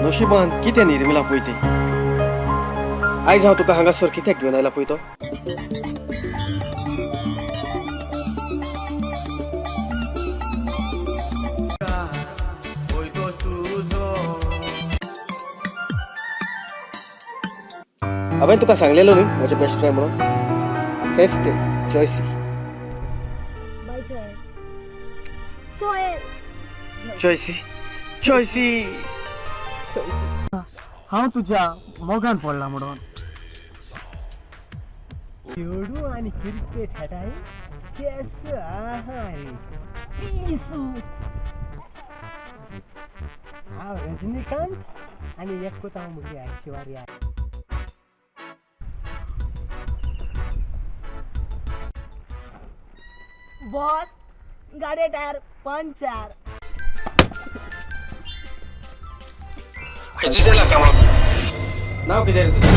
नशिबान कितें निर्मिला पळय तें. आयज हांव तुका हांगासर कित्याक घेवन आयला पळय तो. हांवें तुका सांगलेलो न्हय म्हजें बेस्ट फ्रेंड म्हणून, हेंच तें जॉयसी. जॉयसी जॉयसी हांव तुज्या मोगान पडला म्हणून. चेडू आनी क्रिकेट खेळटाय केस आहा रे पिसू. हांव रजनीकांत आनी एकूच हांव म्हजी ऐश्वर्या. बॉस गाडये टायर पंचर. तुझ्या कामाक नाव कितें रे तुजें?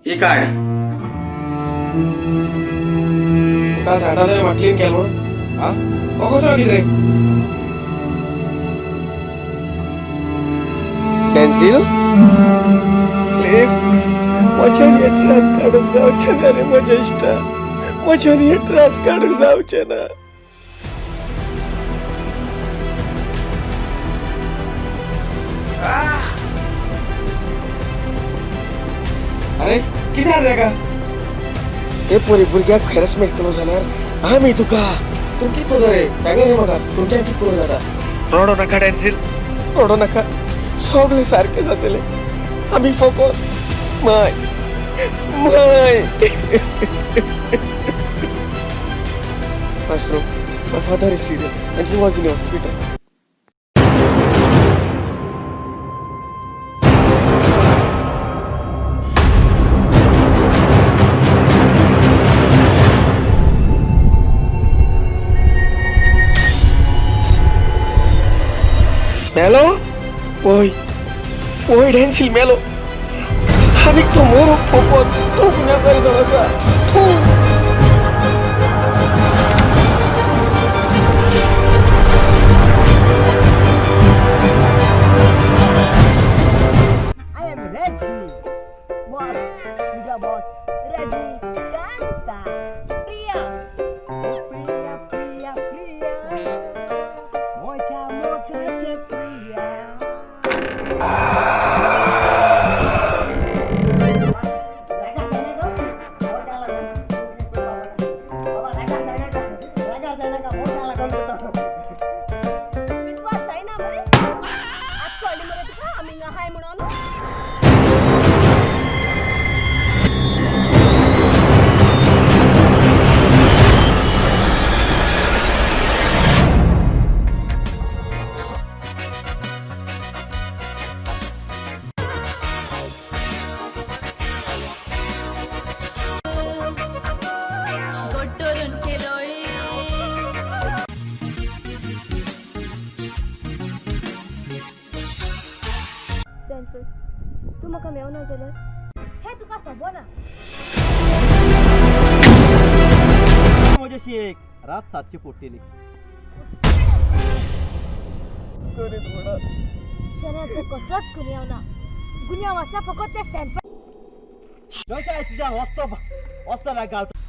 ही काड तुका सांगता तरी म्हाका क्लीन केल म्हणून. आं हो कसो कितें रे पेन्सिल क्लिप? म्हज्यान हे त्रास काडूंक जावचे ना रे म्हज्या इश्टा, म्हज्यान हे त्रास काडूंक जावचे ना. अरे कितें जालें ताका? हे पोरी भुरग्याक हॅरसमेंट केलो जाल्यार आमी तुका तूं कितें करता रे सांगलें न्ही म्हाका तुमच्यान कितें करूं जाता. रडो नाका डॅन्सिल, रडो नाका, सगळें सारकें जातलें. आमी फकत माय माय. Maestro, my father is serious and he was in hospital. मेलो? ओय ओय डॅन्सिल मेलो. आनीक तो मोरूक फकत तूं गुन्यांवकारी जावन आसा तूं. I am Rajni. Boss, तुझा बॉस रजनीकांता. प्रिया प्रिया प्रिया प्रिया मोजा मोगाचे प्रिया. विश्वास जायना मरे? आतां कळ्ळें मरे तुका आमी हिंगा आहाय म्हणून? तूं म्हाका मेवना जाल्यार हें तुका सोबना. म्हज्याशी एक रात सातची पडटली. शऱ्याचो कसलोच गुन्यांव ना. गुन्यांव आसा फकत ते सॅम्पल. तुज्या वचतो वचतो घालतो.